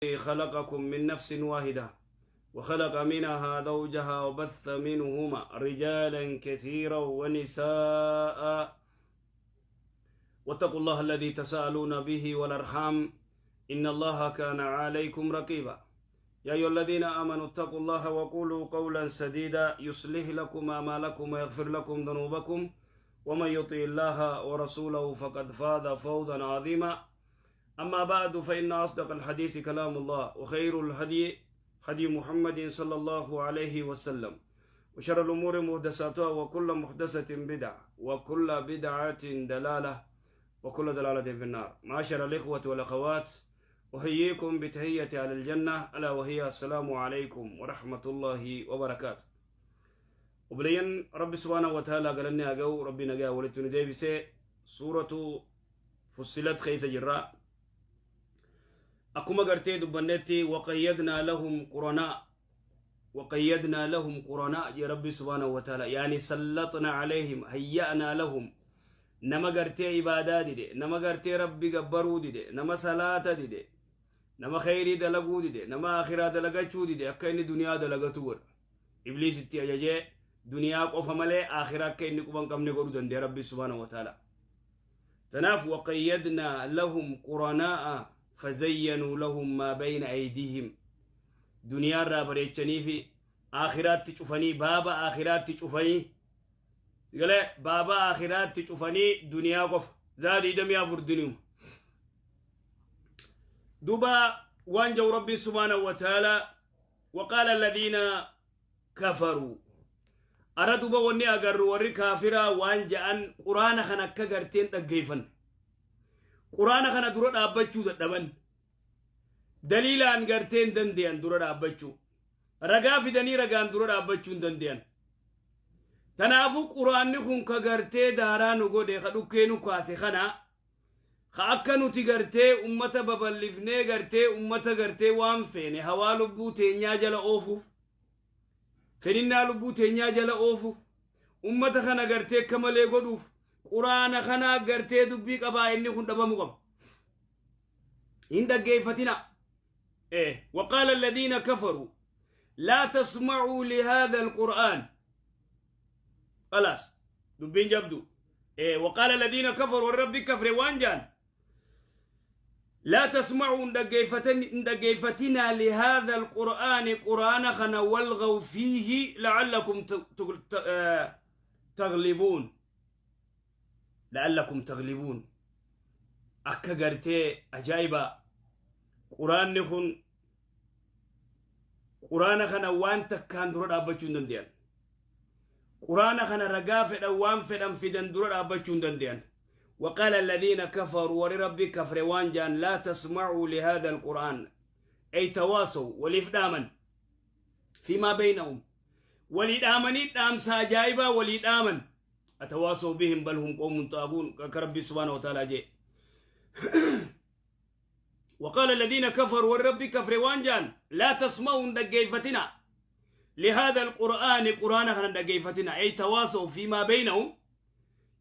خلقكم من نفس واحدة وخلق منها زوجها وبث منهما رجالا كثيرا ونساء، واتقوا الله الذي تساءلون به والأرحام إن الله كان عليكم رقيبا. يا أيها الذين آمنوا اتقوا الله وقولوا قولا سديدا يصلح لكم أعمالكم ويغفر لكم ذنوبكم، ومن يطع الله ورسوله فقد فاز فوزا عظيما. أما بعد، فإن أصدق الحديث كلام الله، وخير الهدي هدي محمد صلى الله عليه وسلم، وشر الأمور محدثاتها، وكل محدثة بدعة، وكل بدعة دلالة، وكل دلالة في النار. معاشر الإخوة والأخوات، أحييكم بتحية أهل الجنة، ألا وهي السلام عليكم ورحمة الله وبركاته. Obboleeyyan Rabbi سبحانه وتعالى galanni haa ga'u. Rabbi nagaa walitti nu deebisee Suuratu Fussilat keessa jirra. Akkuma gartee dubbannetti, وقيضنا لهم قرناء، وقيضنا لهم قرناء jee Rabbi سبحانه وتعالى، يعني سلطنا عليهم، هيأنا لهم. Nama gartee ibaadaa dide, nama gartee Rabbi gabbaruu dide, nama salaata dide, nama kheyrii dalaguu dide, nama akhiraa dalagachuu dide, akka inni duniyaa dalagatu godha. Ibliis itti ajajee duniyaa qofa malee akhiraa akka inni quban qabne godhuu danda'e Rabbi سبحانه وتعالى. Tanaaf وقيضنا لهم قرناء فزينوا لهم ما بين أيديهم. Duniyaa irraa bareechanii fi akhiraatti cufanii, baaba akhiraatti cufanii galee, baaba akhiraatti cufanii, duniyaa qofa zaa 24 duniyuma. Duba waan jau Rabbi سبحانه وتعالى: وقال الذين كفروا. Ara duba wanni agarru, warri kaafiraa waan ja'an: Quraana kana akka garteen dhaggeeffan, Quraana kana dura dhaabbachuu dadhaban, daliilaan garteen dandeyan dura dhaabbachuu, ragaa fidanii ragaan dura dhaabbachuu hin dandeyan. Tanaafuu Quraanni kun ka gartee daaraa nu godhe, ka dhukkee nu kaase, kana ka akka nuti gartee ummata babal'ifnee, gartee ummata gartee waan feene hawaa lubbuu teenyaa jala oofuuf, fedhinnaa lubbuu teenyaa jala oofuuf, ummata kana gartee akka malee godhuuf, Quraana kana gartee dubbii qabaa, inni kun dhabamu qaba, hin dhaggeeffatina. وقال الذين كفروا لا تسمعوا لهذا القرآن. خلاص، dubbiin jabdu. وقال الذين كفروا، الرب كفر waan jaan: لا تسمعوا، dhaggeeffatina، لهذا القرآن، قرآن خنا، والغوا فيه لعلكم تغلبون، لعلكم تغلبون. Akka gartee ajaa'iba, Quraanni kun, Quraana kana waan takkaan dura dhaabbachuu hin dandeyan. Quraana kana ragaa fedhan, waan fedhan fidan, dura dhaabbachuu hin dandeyan. وقال الذين كفروا، وربي كفر waan jaan: لا تسمعوا لهذا القرآن، أي تواصوا، waliif dhaaman، فيما بينهم، walii dhaamanii, dhaamsa ajaa'ibaa walii dhaaman. أتواصوا بهم بل هم قوم طاغون، كربي سبحانه وتعالى جي. وقال الذين كفروا، والرب كفر waan jaan: لا تسمعوا، dhaggeeffatina، لهذا القرآن، قرآن kana dhaggeeffatina. أي تواصوا فيما بينهم،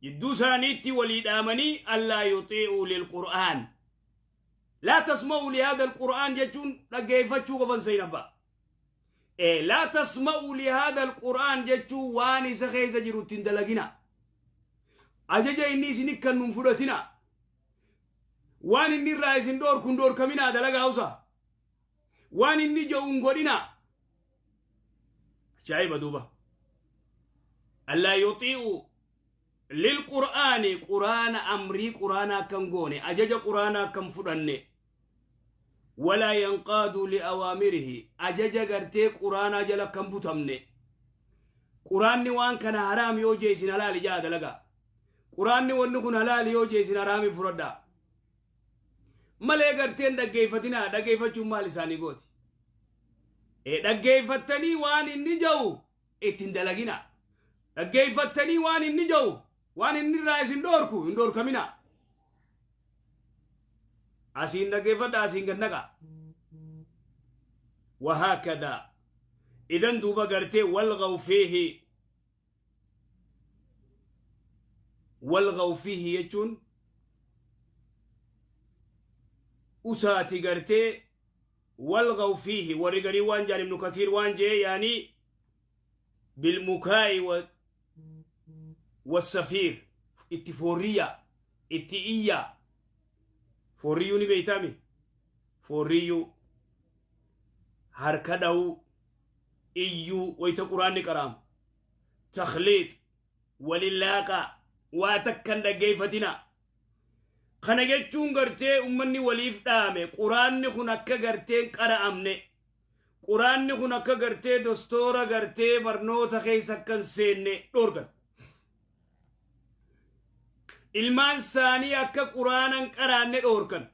jidduu isaaniitti walii dhaamanii، ألا يطيعوا للقرآن. لا تسمعوا لهذا القرآن jechuun dhaggeeffachuu qofan seenabba. لا تسمعوا لهذا القرآن jechuun waan isa keessa jirutti hin dalagina, ajaja inni isin kennuun fudhatina, waan inni irraa isin dhoorku hin dhoorkaminaa, dalagaa hausa, waan inni jedhu hin godhina. Ajaa'iba duuba. ألا يطيعوا للقرآن، quraana amrii quraanaa kan goone, ajaja quraanaa kan fudhanne، ولا ينقادوا لأوامره، ajaja gartee quraanaa jala kan butamne. Quraanni waan kana haraam yoo jee, isin halaali jaa dalagaa. Quraanni wanni kun halaali yoo jee, isin haraami fudhadhaa malee garteen dhaggeeffatinaa. Dhaggeeffachuun maal isaanii gooti? Dhaggeeffattanii waan inni ja'u ittiin dalagina. Dhaggeeffattanii waan inni ja'u, waan inni irraa isin dhoorku hin dhoorkamina. Asiin dhaggeeffadha, asiin gad naqa. وهكذا إذن duuba gartee والغوا فيه، والغوا فيه jechuun usaati gartee. Walghaw fiihi warri garii waan jaan, Ibnu Kathiir waan jee, yaanii bilmukaa'i wassafiir, itti foorriyya, itti iyya. Foorriyyuu ni beeytami? Foorriyyuu harka dha'uu, iyyuu wayta quraanni qaraamu, takhliix, walin laaqaa, waa takkan dhaggeeyfatina. Kana jechuun gartee ummanni waliif dhaame quraanni kun akka garteen qara'amne, quraanni kun akka gartee dostoora gartee barnoota keessa akka hin seenne dhoorgan. Ilmaan isaanii akka quraana hin qaraanne dhoorkan,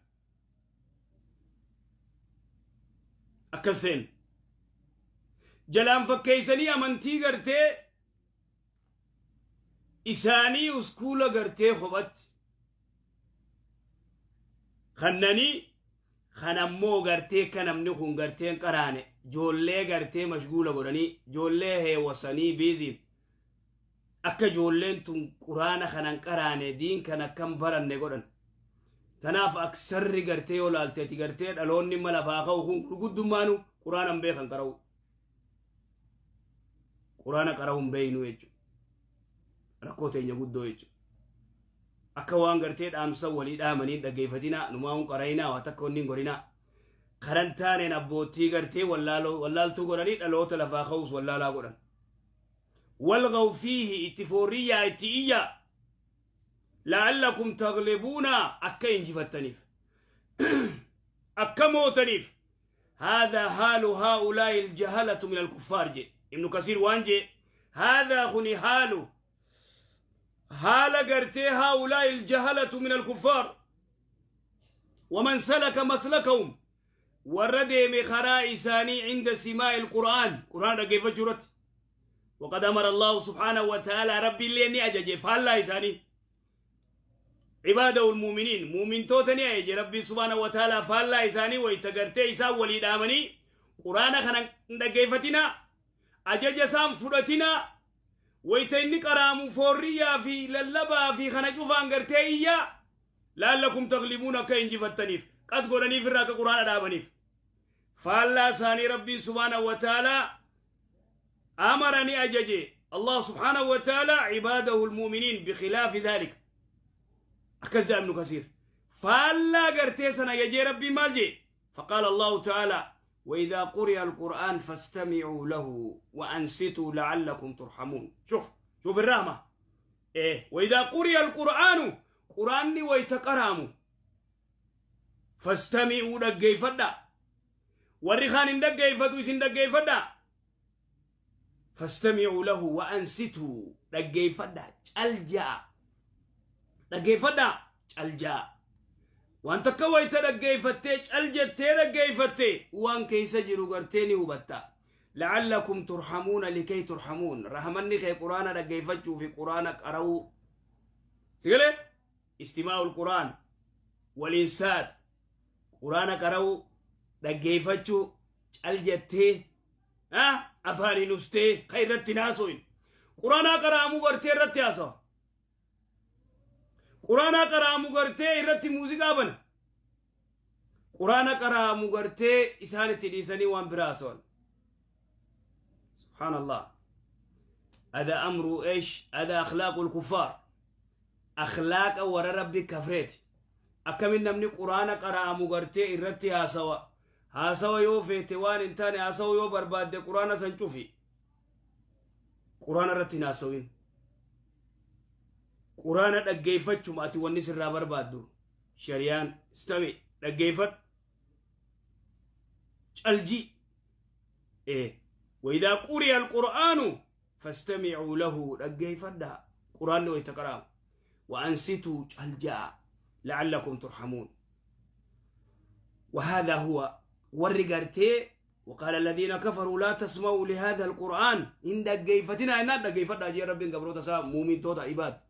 akka hin seenne. Jalaan fakkeeysanii amantii gartee isaanii uskuula gartee kophatti kannanii kan ammoo gartee akka namni kun gartee hin qaraane joollee gartee mashguula godhanii, joollee heewwasanii, biiziin akka joolleen tun quraana kana hin qaraane, diin kana akka hin baranne godhan. Tanaaf aksarri gartee yoo laalte ati gartee dhaloonni mala lafaa ka'u kun gurguddummaanu quraana hin beekan qara'u. Quraana qara'u hin beeynu jechuudha. Rakkoo teenya guddoo jechuudha. Akka waan gartee dhaamsa walii dhaamanii dhaggeeffatinaa, numaa hun qara'inaa, waa takka wanni hin godhinaa. Karan taaneen abboottii gartee wallaaltuu godhanii dhaloota lafaa ka'us wallaalaa godhan. Walghaw fiihi, itti foorriyyaa, itti iyyaa. La'allakum taglibuuna, akka injifattaniif, akka mootaniif. Haadha haalu haa'ulaa'i aljahalatu min alkuffaar jedhe Ibnu Kasiir. Waan jee, haadha kuni haalu haala gartee haa'ulaa'i aljahalatu min alkuffaar waman salaka maslakahum, warra deeme karaa isaanii, cinda simaa'i alqur'aan, qur'aana dhaggeeffachuu irratti. وقد أمر الله سبحانه وتعالى، ربي اللي ني أججي فالله إساني عباده المؤمنين، مؤمن توتني أجي ربي سبحانه وتعالى فالله إساني ويتقرتي إسان ولي دامني قرآن خنا دقيفتنا أجج سام فرتنا ويتني قرامو فوريا في للبا في خنا جوفان قرتي إيا لعلكم تغلبون كإن جفتنيف قد قرني في الراك قرآن دامنيف فالله ساني ربي سبحانه وتعالى أمرني أججي الله سبحانه وتعالى عباده المؤمنين بخلاف ذلك. أكزا ابن كثير فالا قرتي سنة يجي ربي مالجي، فقال الله تعالى: وإذا قرئ القرآن فاستمعوا له وأنصتوا لعلكم ترحمون. شوف شوف الرحمة إيه. وإذا قرئ القرآن، قرآن ويتقرامو، فاستمعوا، dhaggeeffadha. Warri kaan hin dhaggeeffatu, isin dhaggeeffadha. فاستمعوا له وأنصتوا، dhaggeeffadha, caljaa dhaggeeffadha, caljaa. Waan takka wayita dhaggeeffattee cal jettee dhaggeeffattee waan keessa jiru gartee ni hubatta. لعلكم ترحمون، لكي ترحمون، rahmanni kee quraana dhaggeeffachuu fi quraana qara'uu sigalee. استماع القرآن والإنصات, quraana qara'uu, dhaggeeffachuu, cal jettee afaaniin ustee ka irratti naasoin. Quraanaa qara'amuu gartee irratti haasawa, quraanaa qara'amu gartee irratti muuziqaa bana, quraana qara'amu gartee isaan itti dhiisanii waan biraa haasawan. سبحان الله. هذا أمر إيش؟ هذا أخلاق الكفار، أخلاق ورا ربي كفريت. Akkamin namni quraana qara'amu gartee irratti haasawa? Haasawa yoo feete, waan hin taane haasawa yoo barbaadde, quraana san cufi, quraana irratti hin haasawin. Quraana dhaggeeffachuma ati wanni sirraa barbaaddu shariyaan istami, dhaggeeffadhu, caljii. وإذا قرئ القرآن فاستمعوا له, dhaggeeffadhaa quraanni wayta qara'amu, وأنصتوا, caljaa, لعلكم ترحمون. وهذا هو warri gartee وقال الذين كفروا لا تسمعوا لهذا القرآن, hin dhaggeeffatina innaan dhaggeeffadhaa jee rabbiin gabroota isaa muumintoota ibaad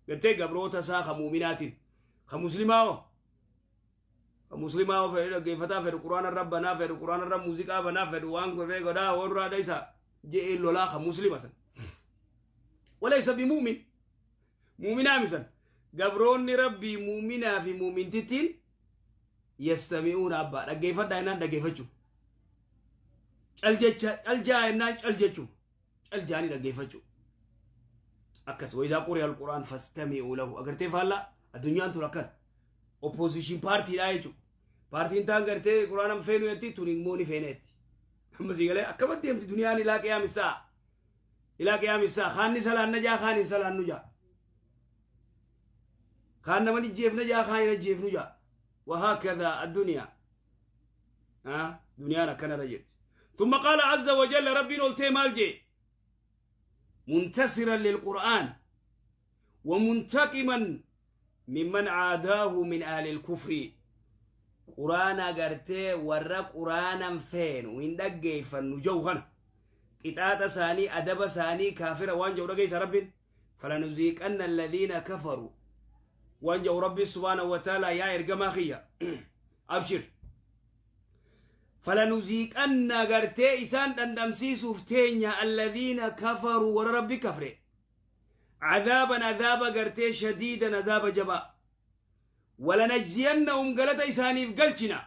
gartee gabroota isaa ka muuminaatiin. Ka muslimaa, ka muslimaa fedhu dhaggeeffataa fedhu quraana irra banaa fedhu, quraana irra muuziqaa banaa fedhu, waan godhee godhaa warraa dha je'ee lolaa ka muslima san وليس بمؤمن, muuminaa misan. Gabroonni rabbii muuminaa fi muumintittiin يستمعون, abbaa dhaggeeffadhaa innaan dhaggeeffachuu. Cal jecha cal jaa jennaan cal jechuu cal jaanii dhaggeeffachuu. Akkas وإذا قرئ القرآن فاستمعوا له. Agartee, faallaa addunyaan tun akkan opposition paartiidha jechuudha. Paartiin taan gartee quraana feenu jetti, tun immoo ni feeneetti. Amma sii galee akkama deemti duniyaan إلى قيام الساعة. إلى قيام الساعة. Kaanni salaanna jaa, kaan hin salaannu jaa. Kaan nama ni jeefna jaa, kaan hin ajjeefnu jaa. وهكذا الدنيا. ها duniyaan akkanarra jirti. ثم قال عز وجل, ربي oltee maal jee؟ منتصرا للقرآن ومنتقما ممن عاداه من أهل الكفر. قرآن gartee warra quraanan feenu hin dhaggeeffannu jau kana qixaaxa isaanii, adaba isaanii, kaafira waan jau dhageessa Rabbiin. فلنذيقن الذين كفروا waan jau Rabbi سبحانه وتعالى. Yaa ergamaa kiyya, abshir. فلنذيقن gartee isaan dhandhamsiisuuf teenya الذين كفروا warra Rabbi kafre عذابا عذابا gartee شديدا عذاب jabaa ولنجزينهم galata isaaniif galchina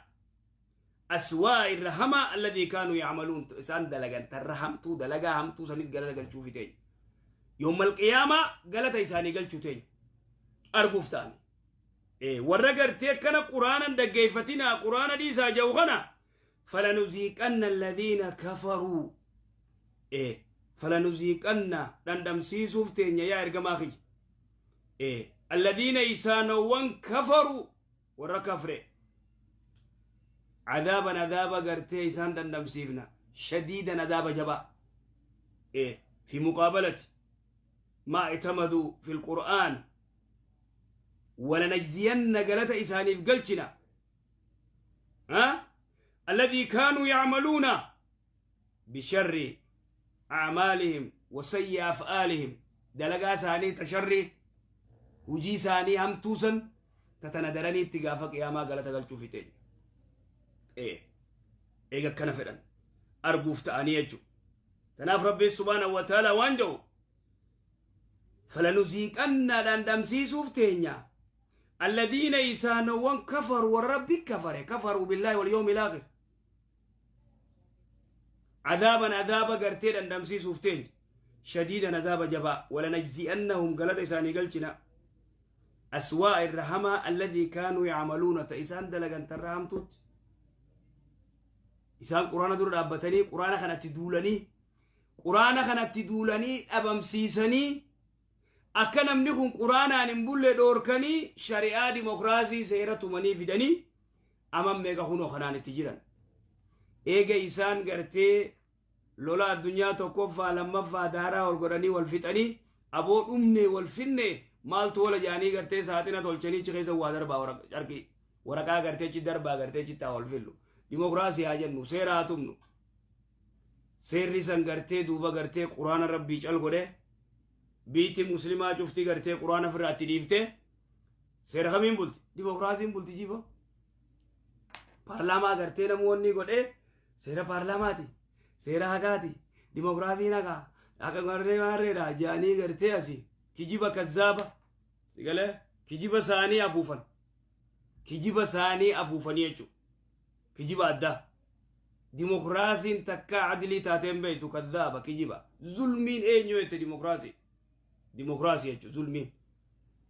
أسوأ irra الذي كانوا يعملون isaan dalagan tarra hamtuu dalagaa hamtuu saniif galata galchuufi teenya. يوم القيامة galata isaanii galchuu teenya arguuf ta'ani. Warra gartee kana quraanan dhaggeeffatinaa, quraana dhiisaa jau kana فلنذيقن الذين كفروا فلنذيقن dhandhamsiisuuf teenya yaa ergamaa kiyya الذين isaanowwan كفروا warra kafre عذابا عذابا gartee isaan dhandhamsiifna شديدا عذاب jabaa في مقابلة ما اعتمدوا في القرآن. ولنجزين galata isaaniif galchina ها الذي كانوا يعملون بشر أعمالهم وسيء أفعالهم. Dalagaa isaanii ta sharri, hujii isaanii hamtuusan tatana daranii itti gaafa qiyaamaa galata galchuufi teenya. Eega akkana fedhan arguuf ta'anii jechuudha. Tanaaf Rabbiin سبحانه وتعالى waan jedhu: فلنذيقن dhandhamsiisuuf teenya الذين isaanowwan كفروا warra Rabbi kafare كفروا بالله واليوم الآخر عذابا عذابا gartee dhandhamsiisuuf teenya شديدا عذاب jabaa ولنجزينهم galata isaanii galchina أسوأ irra hamaa الذي كانوا يعملون ta isaan dalagan tarra hamtuutti. Isaan quraana dura dhaabbatanii, quraana kanatti duulanii, quraana kanatti duulanii dhabamsiisanii, akka namni kun quraanaan hin bulle dhoorkanii, shari'aa dimokiraasii seera tumanii fidanii aman meeqa kunoo kanaan itti jiran. Eega isaan gartee lola addunyaa tokkoffaa lammaffaa daaraa ol godhanii wal fixanii, aboo dhumne wal finne maaltu wala jaanii gartee saaxina tolchanii achi keessa waa darbaa, carqii waraqaa gartee achi darbaa, gartee achi taa wal fillu, dimokiraasii haa jennu, seera haa tumnu. Seerri san gartee duuba gartee quraana Rabbii cal godhe. Biitti muslimaa cufti gartee quraana ofirraa itti dhiifte seera kamiin bulti? Dimokiraasiin bulti. Jibo paarlaamaa gartee namoonni godhe seera paarlaamaati, seera haqaati, dimokiraasiin haqaa haqa gartee maarreedha jaanii gartee asii kijiba kazzaaba sigalee kijiba isaanii afuufan, kijiba isaanii afuufanii jechuudha. Kijiba addaa. Dimokiraasiin takka adilii taateen beektu, kazzaaba, kijiba. Zulmiin eenyu jette? Dimokiraasii, dimokiraasii jechuudha. Zulmiin,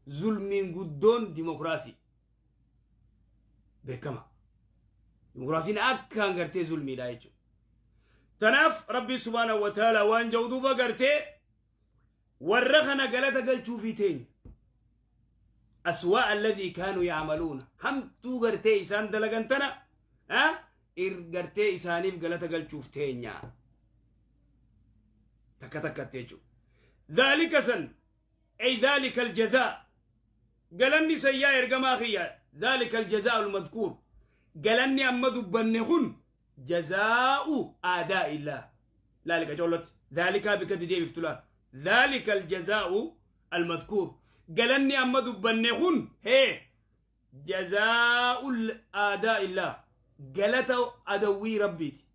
zulmiin guddoon dimokiraasii beekama. Dimokiraasiin akkaan gartee zulmiidha jechuudha. Tanaaf Rabbi سبحانه وتعالى waan jedhu duuba gartee warra kana galata galchuufii teenya أسوأ الذي كانوا يعملون hamtuu gartee isaan dalagan tana gartee isaaniif galata galchuuf teenya takka takkatti jechuudha. ذلك san أي ذلك الجزاء galanni sayyaa ergamaa kiyya ذلك الجزاء المذكور galanni amma dubbanne kun جزاء أعداء الله. ذلك جولت ذلك بكت ديبفتلان ذلك الجزاء المذكور galanni amma dubbanne kun hee جزاء أعداء الله galata adawwii Rabbiiti,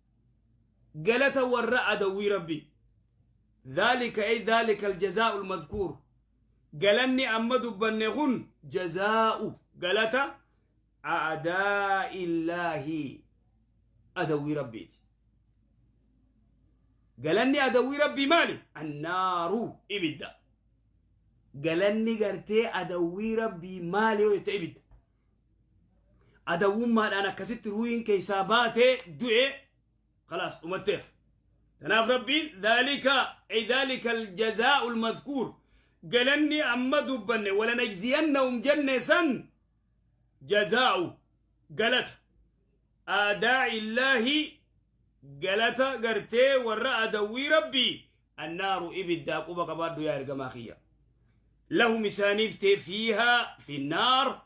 galata warra adawwii Rabbii. ذلك أي ذلك الجزاء المذكور galanni amma dubbanne kun جزاء galata أعداء الله adawwii Rabbiiti. Galanni adawwii Rabbii maali? Annaaru, ibidda. Galanni gartee adawwii Rabbii maali yoo jette, ibidda. Adawwummaadhaan akkasitti ruuhiin keessaa baatee du'e, khalaas, dhumatteef. Kanaaf Rabbiin ذلك أي ذلك الجزاء المذكور, galanni amma dubbanne, ولنجزينهم jenne san, جزاء galata أعداء الله, galata gartee warra adawwii Rabbii, النار, ibiddaa. Quba qabaadhu yaa ergamaa kiyya. لهم isaaniif ta'e, فيها في النار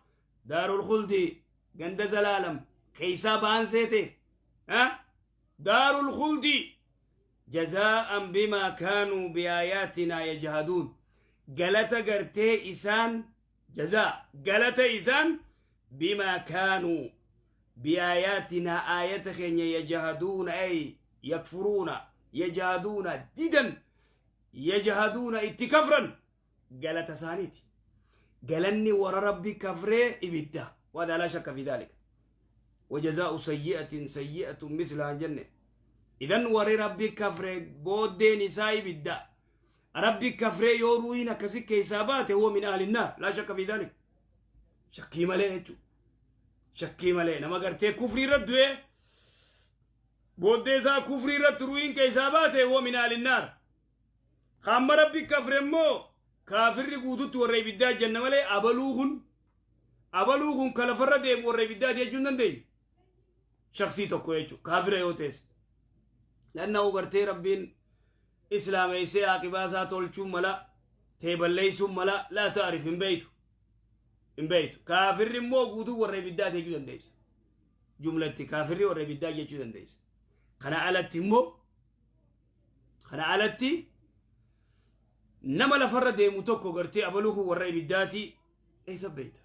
دار الخلد, ganda zalaalam keeysaa ba'an seete, دار الخلد, جزاء بما كانوا بآياتنا يجحدون. Galata gartee isaan, جزاء galata isaan, بما كانوا بآياتنا, aayata keenya, يجحدون أي يكفرون, يجحدون didan, يجحدون itti kafran, galata isaaniiti. Galanni warra Rabbi kafree ibidda. وهذا لا شك في ذلك. وجزاء سيئة سيئة مثلها jenne. Idan warri Rabbi kafree booddeen isaa ibidda. Rabbi kafree yoo ruuhiin akkasi keessaa baate, هو من أهل النار لا شك في ذلك. Shakkii malee jechuudha. Shakkii malee nama gartee kufrii irratti du'e, booddee isaa kufrii irratti ruuhiin keessaa baate, هو من أهل النار. Hamma Rabbi kafre immoo kaafirri guututti warra ibiddaa jenna malee, abaluu kun ka lafarra deemu warra ibiddaa jechuu hin dandeenyu. Shaksii tokko jechuudha kaafira yoo ta'es. لأنه gartee Rabbiin islaameessee aaqibaa isaa tolchuun mala, teeballeessuun mala, لا تعرف, hin beeytu, hin beeytu. Kaafirri immoo guutuu warra ibiddaa jechuu dandeessa. Jumlatti kaafirri warra ibiddaa jechuu dandeessa. Kana alatti immoo, kana alatti nama lafarra deemu tokko gartee abaluu kun warra ibiddaati eessa beeyta?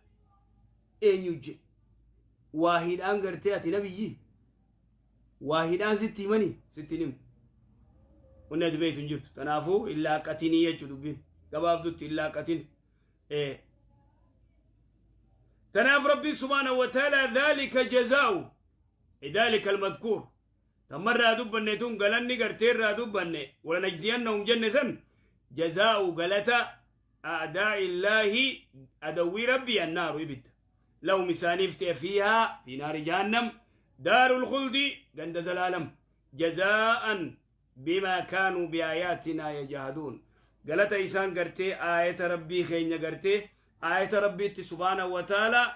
Eenyu je waa hidhaan gartee ati nabiyyi waa hidhaan sitti himanii sitti himu? Wanni ati beeytu hin jirtu. Kanaafuu hin laaqqatinii jechuu, dubbiin gabaabdutti hin laaqqatin. Tanaaf Rabbiin سبحانه وتعالى ذلك جزاء ذلك المذكور, tammarraa dubbanne tun, galanni garteerraa dubbanne, ولنجزينهم jenne san, جزاء galata أعداء الله, adawwii Rabbii, النار, ibidda. لهم isaaniif ta'e, فيها في نار جهنم دار الخلد, ganda zalaalam, جزاء بما كانوا بآياتنا يجحدون. Galata isaan gartee aayata Rabbii keenya, gartee aayata Rabbiitti سبحانه وتعالى.